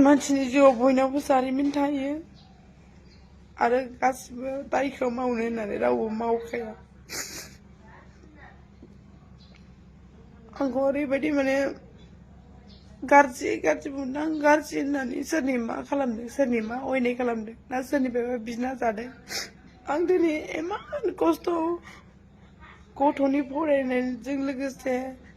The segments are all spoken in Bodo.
मानसिनि जिउआव बयनावबो जारिमिन थायो आरो गासिबो दायखौ मावनो होननानै रावबो मावखाया। आंखौ ओरैबायदि गाज्रि बुंदों, आं गाज्रि होननानै सोरनि मा खालामदों, सोरनि मा अयनाय खालामदों ना सोरनिफ्रायबा बिना जादों। आं दिनै इमान खस्थ' गथ'नि फरायनायजों लोगोसे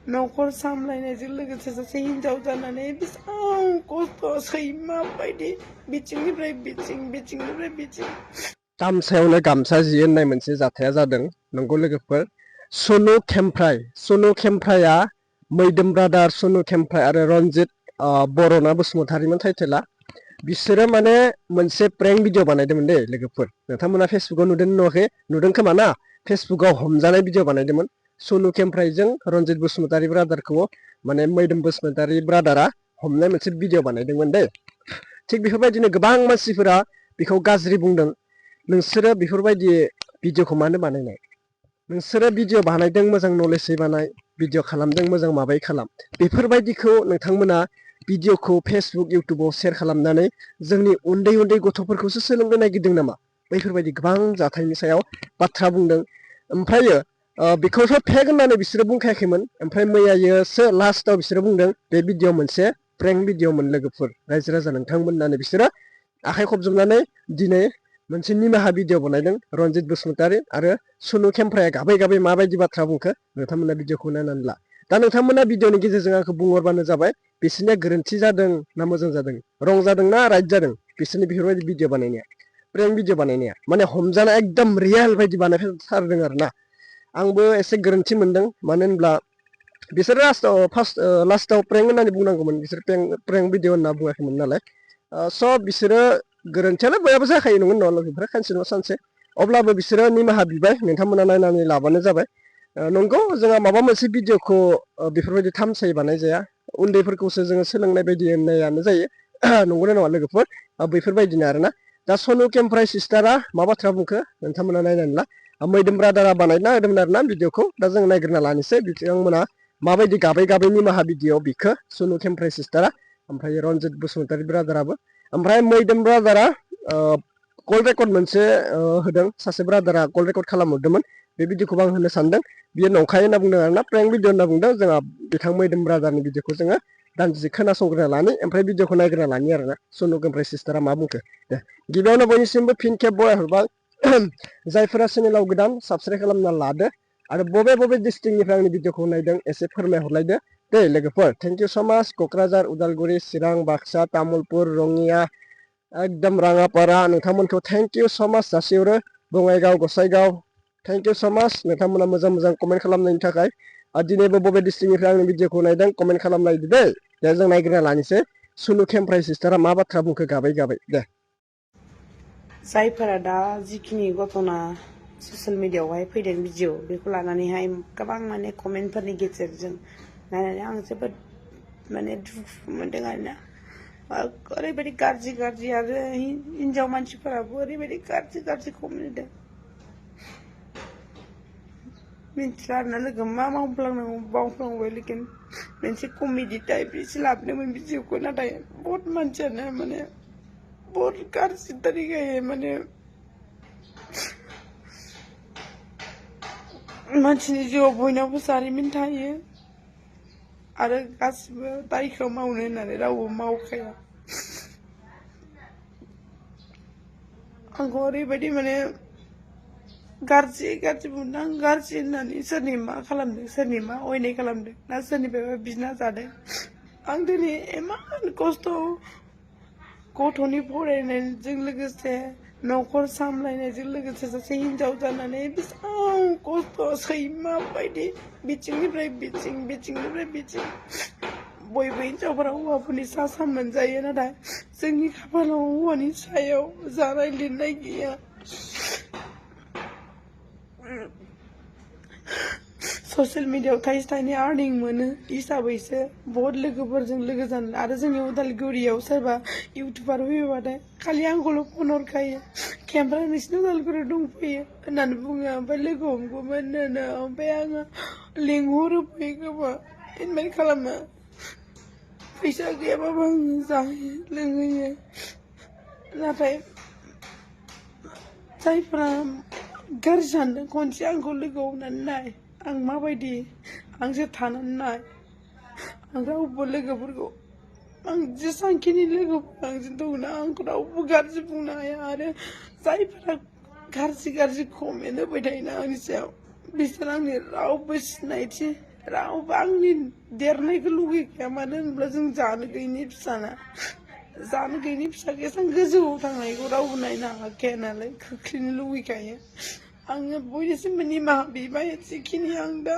न'खर सामलायनायजों लोगोसे सासे हिनजाव जानानै बेसेबां खस्थ' सैमा बायदि बिथिंनिफ्राय बिथिं गामसायावनो गामसा जियो होननाय मोनसे जाथाया जादों। नंगौ लोगोफोर, सनु खेमफ्राया मैदोम ब्रादार सनु खेमफ्राय आरो रनजित बर'ना बसुमतारीमोन टाइटेला। बिसोरो मोनसे प्रेंक भिडिअ बानायदोंमोन दे लोगोफोर। नोंथांमोना फेसबुकाव नुदों नुवाखै? नुदों खोमा ना? फेसबुकाव हमजानाय भिडिअ बानायदोंमोन। सनु खेमफ्रायजों रनजित बसुमतारी ब्रादारखौ मैदोम बसुमतारी ब्रादारा हमनाय मोनसे भिडिअ बानायदोंमोन दे। थिग बेफोरबायदिनो गोबां मानसिफोरा बेखौ गाज्रि बुंदों। नोंसोरो बेफोरबायदि भिडिअखौ मानो बानायनाय? नोंसोरो भिडिअ बानायदों मोजां नलेजै बानाय, भिडिअ खालामदों मोजां माबायै खालाम। बेफोरबायदिखौ नोंथांमोना भिडिअखौ फेसबुक इउटुबाव शेयार खालामनानै जोंनि उन्दै उन्दै गथ'फोरखौसो सोलोंनो नागिरदों नामा? बैफोरबायदि गोबां जाथायनि सायाव बाथ्रा बुंदों। ओमफ्रायो बेखौथ' फेक होननानै बिसोरो बुंखायाखैमोन। ओमफ्राय मैयायोसो लास्टआव बिसोरो बुंदों बे भिडिअ मोनसे प्रेंक भिडिअमोन लोगोफोर, रायजो राजा नोंथांमोन होननानै बिसोरो आखाइ खबजोबनानै दिनै मोनसे निमाहा भिडिअ बानायदों। रनजित बसुमतारी आरो सनु खेमफ्राया गाबै गाबै माबायदि बाथ्रा बुंखो नोंथांमोना भिडिअखौ नायनानै ला। दा नोंथांमोना भिडिअनि गेजेरजों आंखौ बुंहरबानो जाबाय बिसोरनिया गोरोन्थि जादों ना मोजां जादों, रं जादों ना राइट जादों बिसोरनि बेफोरबायदि भिडिअ बानायनाया, प्रेंक भिडिअ बानायनाया। हमजाना एकदम रियेल बायदि बानायथारदों आरो ना। आंबो एसे गोरोन्थि मोनदों। मानो होनब्ला बिसोर लास्टआव प्रेंक होननानै बुंनांगौमोन। बिसोर प्रेंक भिडिअ होनना बुङाखैमोन नालाय। सब बिसोरो गोरोन्थियानो बयहाबो जाखायो, नंगौ नङा लोगोफोरा? सानसे नङा सानसे। अब्लाबो बिसोरो निमाहा बिबाय, नोंथांमोना नायनानै लाबानो जाबाय। नंगौ, जोंहा माबा मोनसे भिडिअखौ बेफोरबायदि थामसायै बानाय जाया। उन्दैफोरखौसो जोङो सोलोंनाय बायदि होननायानो जायो। नंगौना नङा लोगोफोर? बैफोरबायदिनो आरोना। दा सनु खेमफ्राय सिस्टारा मा बाथ्रा बुंखो नोंथांमोना नायनानै ला। मैदोम ब्रादारा बानायना होदोंमोन आरोना भिडिअखौ। दा जों नायग्रोना लानोसै बिथांमोना माबायदि गाबै गाबै निमाहा भिडिअ बिखो सनु खेमफ्राय सिस्टारा, ओमफ्राय रनजित बसुमतारी ब्रादाराबो। ओमफ्राय मैदोम ब्रादारा कल रेकर्ड मोनसे होदों। सासे ब्रादारा कल रेकर्ड खालामहरदोंमोन। बे भिडिअखौबो आं होनो सानदों। बियो नंखाय होनना बुंदों आरोना, प्रेंक भिडिअ होनना बुंदों। जोंहा बिथां मैदोम ब्रादारनि भिडिअखौ जोङो दान्दिसे खोनासंग्रोना लानि, ओमफ्राय भिडिअखौ नायग्रोना लानि आरोना। सनु खेमफ्राय सिस्टारा मा बुंखो दे। गिबियावनो बयनिसिमबो फिन खेब बरायहरबाय। जायफोरा चेनेलाव गोदान साबस्क्राइब खालामना लादो आरो बबे बबे डिस्ट्रिक्टनिफ्राय आंनि भिडिअखौ नायदों एसे फोरमायहरलायदो दे लोगोफोर। थेंक इउ स' माच। क'क्राझार, उदालगुरि, चिरां, बाक्सा, तामुलपुर, रङिया, एकदम राङापारा नोंथांमोनखौ थेंक इउ स' माच जासिहरो। बङाइगाव, गसाइगाव, थेंक इउ स' माच। नोंथांमोना मोजां मोजां कमेन्ट खालामनायनि थाखाय। दिनैबो बबे डिस्ट्रिक्टनिफ्राय आंनि भिडिअखौ नायदों कमेन्ट खालामलायदो दे। दा जों नायग्रोना लानोसै सनु खेमफ्राय सिस्टारा मा बाथ्रा बुंखो गाबै गाबै दे। जायफोरा दा जिखिनि घटना ससियेल मिडियाआवहाय फैदों भिडिअ, बेखौ लानानैहाय गोबां कमेन्टफोरनि गेजेरजों नायनानै आं जोबोद दुखु मोनदों आरोना। ओरैबायदि गाज्रि आरो हिनजाव मानसिफोराबो ओरैबायदि गाज्रि कमेन्ट होदों। मिन्थिला आरोना लोगो मा मावफ्लांनांगौ बावफ्लांबाय। लेकिन मोनसे कमेडि टाइप एसे लाबोदोंमोन भिडिअखौ, नाथाय बहुत मानसियानो बहुत गाज्रि तरिकायै मानसिनि जिउआव बयनावबो जारिमिन थायो आरो गासिबो दायखौ मावनो होननानै रावबो मावखाया। आंखौ ओरैबायदि गाज्रि बुंदों, आं गाज्रि होननानै सोरनि मा खालामदों, सोरनि मा अयनाय खालामदों ना सोरनिफ्रायबा बिना जादों। आं दिनै इमान खस्थ' गथ'नि फरायनायजों लोगोसे न'खर सामलायनायजों लोगोसे सासे हिनजाव जानानै बेसेबां खस्थ' सैमा बायदि बिथिंनिफ्राय बिथिं बयबो हिनजावफोरा हौवाफोरनि सा मोनजायो, नाथाय जोंनि खाफालाव हौवानि सायाव जानाय लिरनाय गैया। ससियेल मिडियायाव थाइसे थाइनै आर्निं मोनो हिसाबैसो बहुत लोगोफोरजों लोगो जानो आरो जोंनि उदालगुरियाव सोरबा इउटुबार फैबाथाय खालि आंखौल' फन हरखायो केमफ्राय नोंसिनि उदालगुरियाव दंफैयो होननानै बुङो ओमफ्राय लोगो हमगौमोन होनो ओमफ्राय आङो लिंहरो फै खोमा इनभाइट खालामो फैसा गैयाबाबो आं जाहोयो लोंहोयो नाथाय जायफोरा गाज्रि सानदों खनसे आंखौ लोगो हमनानै नाय आं माबायदि आंसो थानानै नाय आं रावबो लोगोफोरखौ आं जेसांखिनि लोगोफोर आंजों दंना आंखौ रावबो गाज्रि बुंनो हाया आरो जायफोरा गाज्रि कमेन्ट होबाय थायोना आंनि सायाव बिसोर आंनि रावबो सिनायथि रावबो आंनि देरनायखौ लुगैखाया मानो होनब्ला जों जानो गैयिनि फिसाना जानो गैयिनि फिसाखौ एसां गोजौआव थांनायखौ रावबो नायनो हाखाया नालाय खोख्लैनो लुगैखायो आङो बयनिसिमबो निमाहा बिबाय जिखिनि आं दा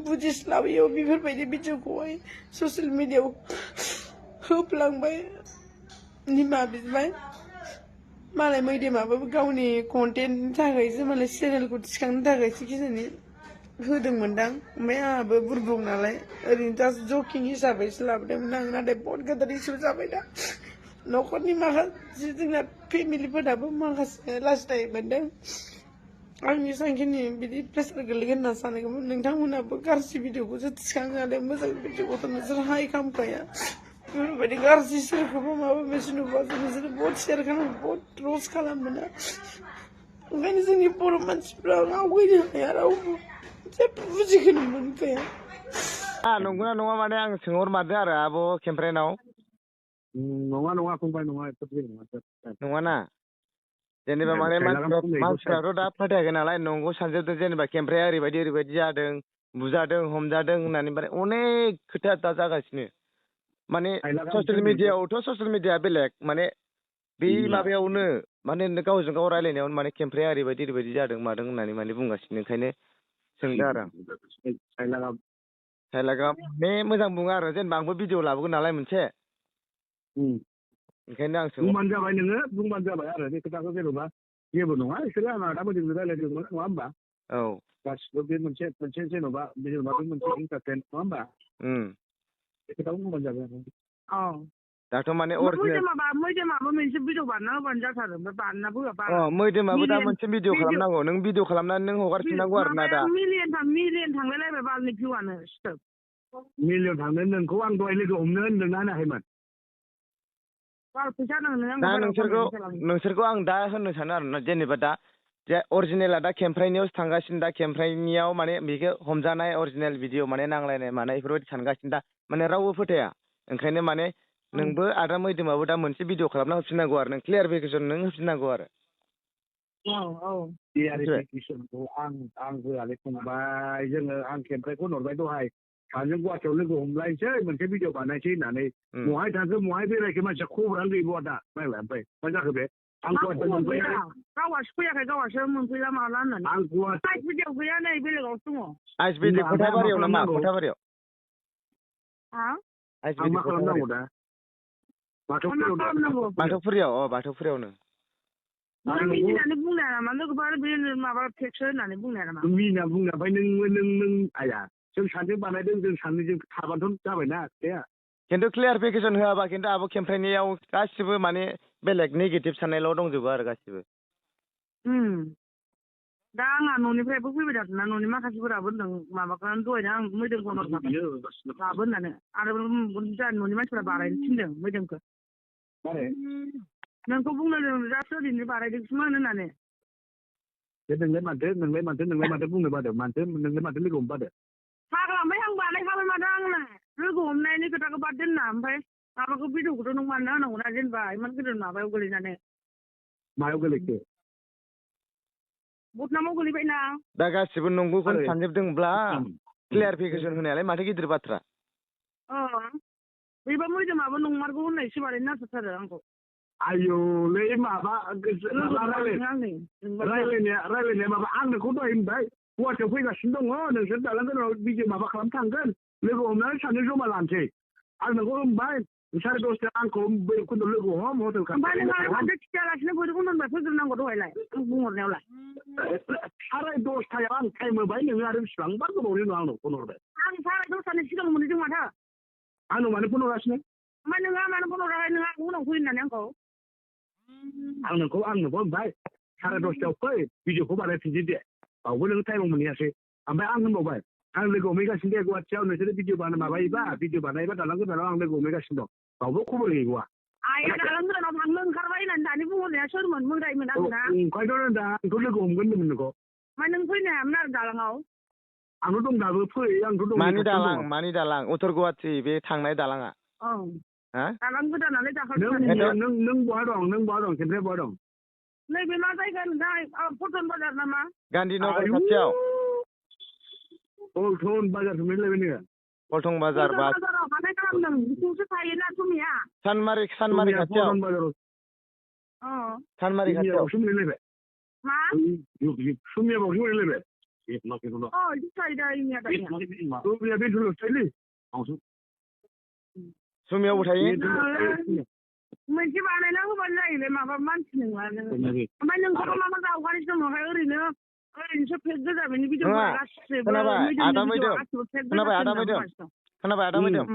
बुजिस्लाबैयाव बेफोरबायदि भिडिअखौहाय ससियेल मिडियायाव होफ्लांबाय निमाहा बिबाय मालाय मैदेमाबो गावनि कन्टेन्टनि थाखायसो मालाय चेनेलखौ थिखांनो थाखायसो गिनानै होदोंमोनदां ओमफ्राय आंहाबो बुरबुक नालाय ओरैनो जास्ट जकिं हिसाबैसो लाबोदोंमोन आं नाथाय बहुत गिदिर इसु जाबाय दा न'खरनि माखासे जोंना फेमिलिफोराबो माखासे लाजिनाय मोनदों आंनि सांखिनि बिदि प्रेसार गोलैगोन होनना सानाखैमोन नोंथांमोनाबो गाज्रि भिडिअखौसो थिखाङो आरो मोजां भिडिअखौथ' नोंसोर हाय खालामखाया बेफोरबायदि गाज्रि सोरखौबा माबा मोनसे नुबासो नोंसोरो बहुत शेयार खालामो बहुत रस खालामोना ओंखायनो जोंनि बर' मानसिफ्रा आवगायनो हाया रावबो जेबो बुजिखोनो मोनखाया नंगौना नङा माने आं सोंहरमारदों आरो आब' केमफ्राइनाव नङा फंबाय नङा नङाना जेनेबा माने मानसिफ्राथ' दा फोथायाखै नालाय नंगौ सानजोबदों जेनेबा केमफ्राइआ ओरैबायदि जादों बुजादों हमजादों होननानै माने अनेक खोथा दा जागासिनो माने ससियेल मिडिया बेलेग माने बे माबायावनो माने गावजों गाव रायलायनायावनो माने केमफ्राइआ ओरैबायदि जादों मादों होननानै माने बुंगासिनो ओंखायनो सोंदों आरो साइलागा माने मोजां बुङो आरो जेनेबा आंबो भिडिअ लाबोगोन नालाय मोनसे ओंखायनो आं बुंबानो जाबाय नोङो बुंबानो जाबाय आरो बे खोथाखौ जेन'बा जेबो नङा बिसोरो आंना दा मोजां रायलायदोंमोन नङा होमबा औ गासिबो बे मोनसे जेन'बा बे मोनसे इन्टारटेन नङा होमबा बे खोथाखौ बुंबानो जाबाय आरो औ दाथ' माने मैदेमाबो मोनसे भिडिअ बानायना होबानो जाथारो ओमफ्राय बानायना होआबा मैदेमाबो दा मोनसे भिडिअ खालामनांगौ नों भिडिअ खालामनानै नों हगारफिननांगौ आरो ना दा मिलियन थांलायलायबाय बालनि भिउआनो सिथोब मिलियन थांनो नोंखौ आं दहाय लोगो हमनो होनदोंना होनाखैमोन फैसा नांनो दा नोंसोरखौ आं दा होननो सानो आरोना जेनेबा दा अरिजिनेला दा केमफ्राइनियावसो थांगासिनो दा केमफ्राइनियाव माने बेखौ हमजानाय अरिजिनेल भिडिअ माने नांलायनाय मानाय बेफोरबायदि सानगासिनो दा माने रावबो फोथाया ओंखायनो माने नोंबो आदा मैदोमाबो दा मोनसे भिडिअ खालामना होफिननांगौ आरो नों क्लियारिफिकेसन नों होफिननांगौ आरो क्लियारिफिकेसनखौ आं होआलै फंबाय आं केमफ्राइखौ हरबाय दहाय सानैजों गुवाहाटियाव लोगो हमलायनोसै मोनसे भिडिअ बानायनोसै होननानै बहाय थांखो बहाय बेरायखो मानसिया खबरानो गैबावा दा नायलाय ओमफ्राय मा जाखो बे आं गुवाहाटियाव मोनफैया गावासो फैयाखै गावासो मोनफैला माला होननानै आं गुवाहाटि भिडिअ गैया नै बेलेगावसो दङ आइसबिडि खथाबारियाव नामा खथाबारियाव आं मा खालामनांगौ दा बाथौफुरियावनो मिनिनानै बुंनाया नामा लोगोफोर बे माबा टेक्स होननानै बुंनाया नामा मिना बुंना ओमफ्राय नों आया जों सानैजों बानायदों जों सानैजों थाबाथ' जाबायना खोथाया खिन्थु क्लियारिफिकेसन होआबा खिन्थु आब' केमफ्राइनियाव गासिबो माने बेलेग नेगेटिभ साननायल' दंजोबो आरो गासिबो दा आंहा न'निफ्रायबो फैबाय थादोंना न'नि माखासेफोराबो होनदों माबाखौनो दहायनो आं मैदोमखौ लाबो होननानै आरो न'नि मानसिफोरा बारायनो थिनदों मैदोमखौ नोंखौ बुंनो जास्ट ओरैनो बारायदोंसोमोन होननानै नोंलाय माथो बुंनो बादो नोंलाय माथो लोगो हमनो बादो फाग्ला ओमफ्राय आं बानायखाबाय माथो आंना लोगो हमनायनि खोथाखौ बाद दोनना ओमफ्राय माबाखौ भिडिअखौथ' नों बानायना होनांगौना जेनेबा इमान गिदिर माबायाव गोलैनानै मायाव गोलैखो बदनामाव गोलैबायना दा गासिबो नंगौखौनो सानजोबदोंब्ला क्लियारिफिकेसन होनायालाय माथो गिदिर बाथ्रा बेबा मैदोमाबो नंमारगौ होननायसो बानायनो नागिरथारो आंखौ आयौलै माबा रायलायनाया माबा आं नोंखौ दहाय होनबाय गुवाहाटियाव फैगासिनो दङ नोंसोर दालां गोनाङाव भिडिअ माबा खालामनो थांगोन लोगो हमनानै सानैजों जमा लानोसै आं नोंखौ होनबाय 10:30 आंखौ कुन्दल लोगो हम हटेल ओमफ्राय नोंहा माथो खिथायालासिनो बोरै उन्दुबाय फैग्रोनांगौ दहायलाय आं बुंहरनायावलाय 10:30 आं टाइम होबाय नोङो आरो बेसेबांबा गोबावनि उनाव आंनाव फन हरबाय आं 10:30नि सिगां मोनहैदों माथो आंनाव मानो फन हरासिनो ओमफ्राय नोंहा मानो फन हराखै नोंहा उनाव फै होननानै आंखौ आंनोबो होनबाय 10:30 फै भिडिअखौ बानायफिनसै दे बावबो नों टाइमाव मोनहैयासै ओमफ्राय आं होनबावबाय आं लोगो हमहैगासिनो दे गुवाहाटियाव नोंसोरो भिडिअ माबायोबा भिडिअ बानायोबा दालां गोदानाव आं लोगो हमहैगासिनो दं बावबो खबर गैबावा आइया दालां गोदानाव थांनो ओंखारबाय होननानै दानि बुंहरनाया सोरमोन मोदायमोन आंना ओंखायनोथ' दा आंथ' लोगो हमगोन होनदोंमोन नोंखौ ओमफ्राय नों फैनो हायामोन आरो दालाङाव आंथ' दं दाबो फै आंथ' दं मानि दालां उत्तर गुवाहाटि बे थांनाय दालाङा औ हा दालां गोदानालाय नों दाखालि नों बहा दं केमफ्राय बहा दं नैबे मा जायगा नोंथां पल्टन बाजार नामा गान्धीनगर खाथियाव पल्टन बाजारखौ मोनलायबाय नोङो पल्टन बाजार बा बाजाराव हाथाय खालामदों बिथिंसो थायोना सुमिया सानमारि खाथियाव पल्टन बाजाराव अ सानमारि खाथियाव सुमियावसो मोनलायबाय मा सुमियावसो मोनलायबाय अ इदि थायो इनिया दानिया सुमिया बेंथलावसो थायोलै सुमियावबो थायो मोनसे बानायना होबानो जायोलै माबा मानसि नङा नोङो ओमफ्राय नोंखौथ' मा जावगासिनो दङ ओरैनोसो फेक गोजा बेनि भिडिअफोरा गासिबो खोनाबाय आदा मैदोम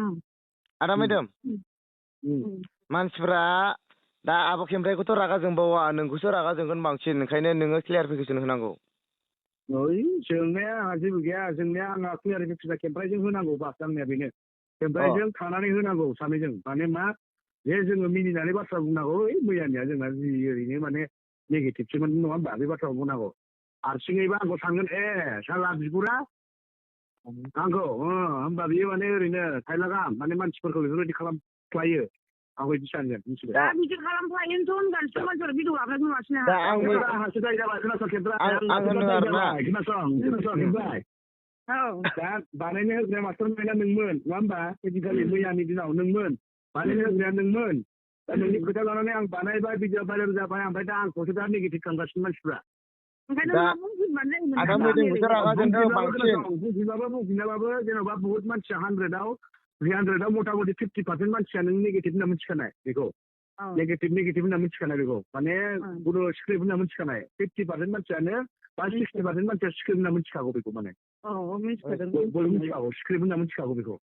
आदा मैदोम मानसिफ्रा दा आब' खेमफ्रायखौथ' रागा जोंबावा नोंखौसो रागा जोंगोन बांसिन ओंखायनो नोङो क्लियारिफिकेसन होनांगौ ओइ जोंनाया आंहा जेबो गैया जोंनाया आंहा क्लियारिफिकेसन खेमफ्रायजों होनांगौ बास आंनिया बेनो खेमफ्रायजों थानानै होनांगौ सानैजों माने मा जे जोङो मिनिनानै बाथ्रा बुंनांगौ ओइ मैयानिया जोंना जि ओरैनो माने नेगेटिभसोमोन नङा होमबा बे बाथ्राखौ बुंनांगौ हारसिङैबा आंखौ सानगोन ए साला बिगुरा आंखौ होमबा बियो माने ओरैनो थाइला गाहाम माने मानसिफोरखौ बेफोरबायदि खालामफ्लायो आंखौ बिदि सानगोन मिथिबाय दा बिदि खालामफ्लायोनोथ' होनगासिनो मानसिफोरा भिडिअ आपल'ड नुगासिनो दा आंहासो दाय जाबाय खोनासं खेमफ्राय आं होनो आरोना खोनासं खेमफ्राय औ दा बानायनो होग्राया मास्टार माइना नोंमोन नङा होमबा बेदिखालि मैयानि दिनाव नोंमोन बानायनो होग्राया नोंमोन दा नोंनि खोथा लानानै आं बानायबाय भिडिअ भाइरेल जाबाय ओमफ्राय दा आंखौसो दा नेगेटिभ खालामगासिनो मानसिफ्रा ओंखायनो मा बुंफिनबानो जायोमोन आदा मैदोमखौसो रागा जोंदों बांसिन बुंफिनाबाबो जेन'बा बहुत मानसिया 100आव 300आव मथा मथि 50% मानसिया नों नेगेटिभ होनना मिथिखानाय बेखौ नेगेटिभ होनना मिथिखानाय बेखौ माने गुरु स्क्रिप्ट होनना मिथिखानाय 50% मानसियानो बा 60% मानसिया स्क्रिप्ट होनना मिथिखागौ बेखौ माने बयबो मिथिखागौ स्क्रिप्ट होनना मिथिखागौ बेखौ